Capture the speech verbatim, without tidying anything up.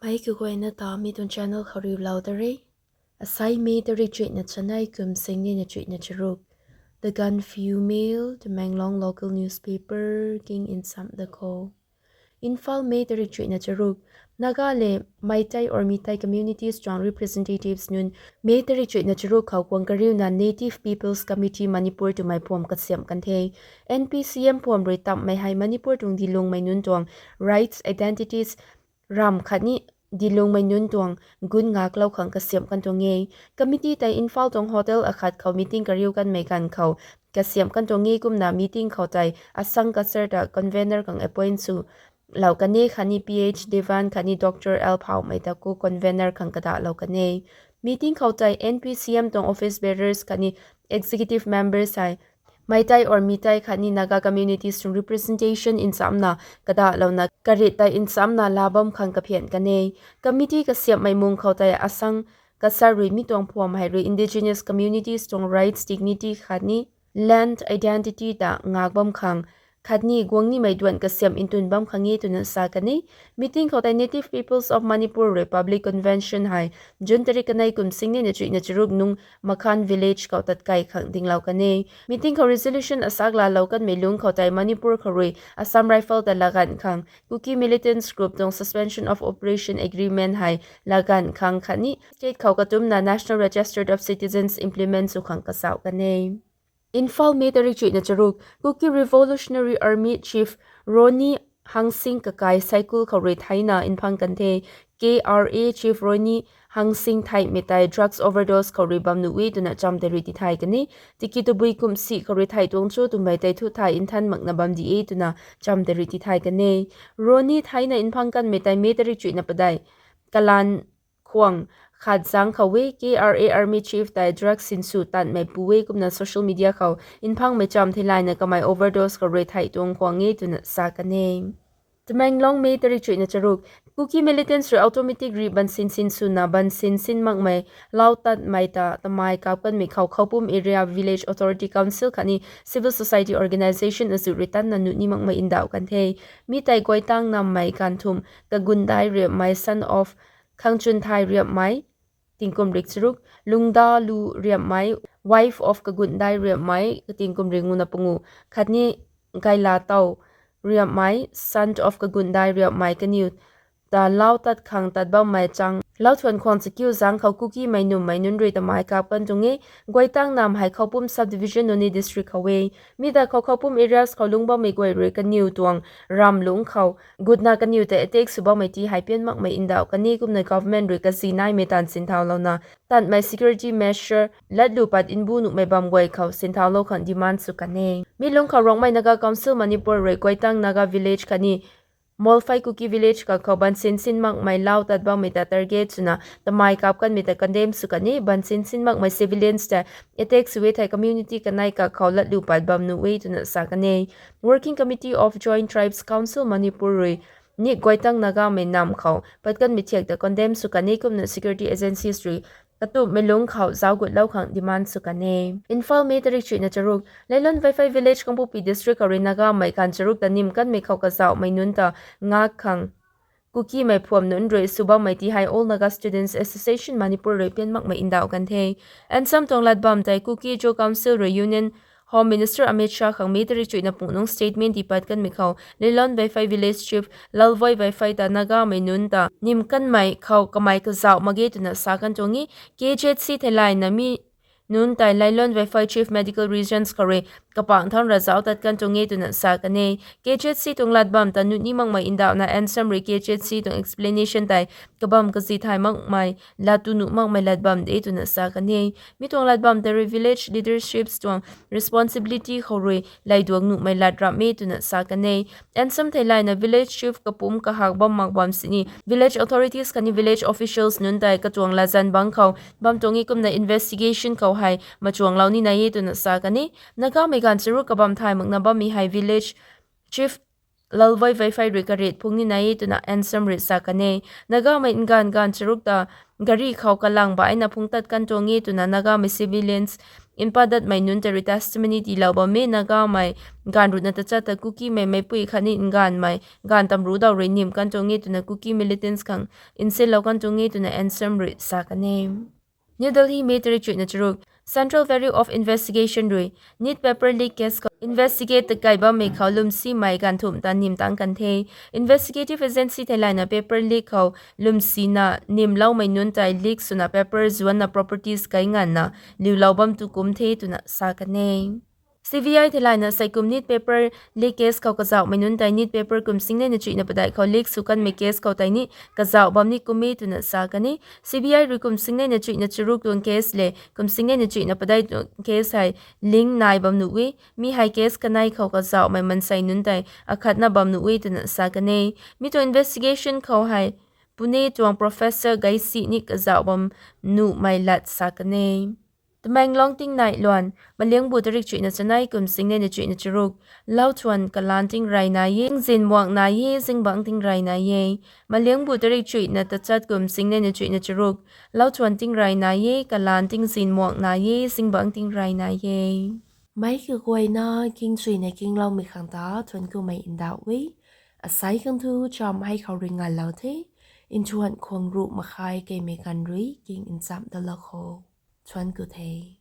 Ai kaguayna ta mi tuang channel khou riulou ta re. Asai May tarik chuihna chanei kum singnei na chuihna charuk. The Gaanphiu Mail, Tamenglong local newspaper king nsam da kho. Imphal, May tarik chuihna charuk. Naga le Meitei or Meitei communities tuang representatives nunc May tarik chuihna charuk khou kuang kariuna Native People's Committee Manipur twmei phuam kasiamh kan the. N P C M phuam rui tamhmei hei Manipur tuang dilungmei nunc tuang rights, identities, ramv khatni dilungmei nunc tuang gun ngaklou khang kasiamh kan tuang e. Committee tei Imphal tuang hotel akhat khou meeting kariu kanmei ganv khou kasiamh kan tuang e. Kumna meeting khou tei Asang Kasar ta convener khang appoint sw lou kan e khatni P H Devan khatni Doctor L Phawmei ta co-convener khang kadahlou kan e. Meeting khou tei N P C M tuang office bearers khatni executive members hei Meitei or Meitei khatni Naga communities tuang representation nchamna kadahlouna karit tei nchamna laa bam khang kaphian kan e. Committee kasiamhmei mung khou tei Asang Kasar rui mi tuang phuam hei rui indigenous communities tuang rights, dignity khatni land identity ta ngak bam khang khatni guang nimei duan kasiamh ntwn bam khang e twna sa kan e. Meeting khou tei Native Peoples of Manipur rui public convention hei June tarik kanei kum singnei na chuihna charuk nung Makhan village khou tatkai khang dinglou kan e. Meeting khou resolution asak laalou kanmei lungc khou tei Manipur khou rui Assam Rifle ta laganv khang Kuki militants group tuang suspension of operation agreement hei laganv khang khatni state khou katumna National Register of Citizens implement sw khang kazauh kan e. Imphal, May tarik chuihna charuk. Kuki Revolutionary Army Chief Ronnie Hangsing kakai Saikul khou rui theina mphang kan the. K R A Chief Ronnie Hangsing theihmei tei drugs overdose khou rui bam nuh e twna cham tei rui tithay kan e. Tiki tabui kum si khou rui thei tuang cho twmei tei thu thei nthan makna bam di e twna cham tei rui tithay kan e. Ronnie theina mphang kanmei tei May tarik chuihna padeih kalanv khwang khat zang khou e. K R A Army Chief tei drugs sinsw tanmei pu e kumna social media khou mphangmei cham theilayna kamei overdose khou rui thei tuang khwang e twna sa kan e. Tamenglong, May tarik chuihna charuk. Kuki militants rui automatic rih bansin sinswna bansin sin makmei lau tatmei ta tamei kap kanmei khou Khoupum Area Village Authority Council khatni civil society organisation azuh rui tanna nuh ni makmei ndauh kan the. Mi tei Guaitang nammei Ganthum Kagundai Riapmei, son of Khangchunthai Riapmei, tingkum rik charuk, Lungdalu Riapmei, wife of Kagundai Riapmei, tingkum rik nguna pungu, khatni Gailatau Riapmei, son of Kagundai Riapmei kaniw ta lau tat khang tat bammei chang lau thuan khwang chakiu zang khou Kukimei nummei nunc rui tamei kap kan tuang e. Guaitang nam hei Khoupum subdivision, Noney district khou e. Mi ta khou Khoupum areas khou lungc bammei guay rui kaniw tuang ramv lungc khou gutna kaniw tei attack sw bammei ti hei pian makmei ndauh kan e kumna government rui kazi naimei taanv sinthaulouna tanmei security measure latlu pat mbu nuhmei bam guay khou sinthaulou khang demand sw kan e. Mi lungc khou Rongmei Naga Council Manipur rui Guaitang Naga village khatni Molphai Kuki village kakhou bansin sin makmei lau tat bammei ta target swna tamei kap kanmei ta condemn sw kan e. Bansin sin makmei civilians tei attack sw e thei community kanei kakhou latlu pat bam nuh e twna sa kan e. Working Committee of Joint Tribes Council Manipur rui ni Guaitang Nagamei nam khou pat kanmei thiak ta condemn sw kan e kumna security agencies rui katumhmei lungc khou zauc gutlou khang demand sw kan e. Imphal, May tarik chuihna charuk. Leilon Vaiphei village, Kangpokpi district khou rui Nagamei ganv charuk ta nim kanmei khou kazauhmei nunc ta ngak khang Kukimei phuam nunc rui sw bammei ti hei All Naga Students Association Manipur rui pian makmei ndauh kan the. Nsam tuang lat bam tei Kuki-Zo Council rui Union Home Minister Amit Shah khang May tarik chuihna pungnung statement tipat kanmei khou Leilon Vaiphei village chief Lalvoi Vaiphei ta Nagamei nunc ta nim kanmei khou kamei kazauh mak ge twna sa kan tuang e. K Z C theilayna mi nunc tei Leilon Vaiphei Chief Medical Regions khou rui kapang thaun ra zauc tat kan tuang e twna sa kan e. K Z C tuang lat bam ta nuh ni makmei ndauhna Nsam rui K Z C tuang explanation tei kabam kazi thay makmei lat tu nuh makmei lat bam de twna sa kan e. Mi tuang lat bam tei rui village leaderships tuang responsibility khou rui laiduang nuhmei lat ramh e twna sa kan e. Nsam theilayna village chief kapumc kahak bam mak bam sini village authorities khatni village officials nunc tei katuang latzan bang khou bam tuang e kumna investigation khou hei machuanglou ni nai e twna sa kan e. Nagamei ganv charuk kabam thay makna bammei hei village chief Lalvoi Vaiphei rui karit phung ni nai e twna Nsam rui sa kan e. Nagamei nganv ganv charuk ta gari khou kalang baihna phung tat kan tuang e twna Nagamei civilians npadatmei nunc tei rui testimony tiilou bam e. Nagamei gaanv ruhna tachat ta Kukimei meicpui khatni nganvmei gaanv tamruc daw rui nim kan tuang e twna Kuki militants khang nsilou kan tuang e twna Ansem rui sa kan e. New Delhi, May tarik chuihna charuk. Central Bureau of Investigation rui NEET paper leak case khou investigate takai bammei khou lwmsimei gaanv thumh ta nim tang kan the. Investigative agency theilayna paper leak khou lwmsina nimloumei nunc tei leak swna paper zuanna properties kai nganvna liulou bam tu kum the twna sa kan e. C B I theilayna seikum NEET paper leak case khou kazauhmei nunc tei NEET paper kum singnei na chuihna padeih khou leak sw kanmei case khou tei ni kazauh bam ni kum e twna sa kan e. C B I rui kum singnei na chuihna charuk tuang case le kum singnei na chuihna padeih tuang case hei link nai bam nuh e. Mi hei case kanei khou kazauhmei mansei nunc tei akhatna bam nuh e twna sa kan e. Mi tuang investigation khou hei Pune tuang professor gaisi ni kazauh bam nuhmei lat sa kan e. Tamenglong tingnai luan. Maliangbu tarik chuihna chanei kum singnei na chuihna charuk. Lauthuan kalaan tingrey nai e, zin muang nai e, zingbangc tingrey nai e. Maliangbu tarik chuihna tachat kum singnei na chuihna charuk. Lauthuan tingrey nai e, kalaan tingzin muang nai e, zingbangc tingrey nai e. Meic kaguayna kingchuina kingloumei khang ta thuanc kumei ndauh e. Asei khang thu cham hei khou rui ngalou the. Nthuan khwang ruh makhai keimei ganv rui king nchamh dalou kho. Thuanc ku the.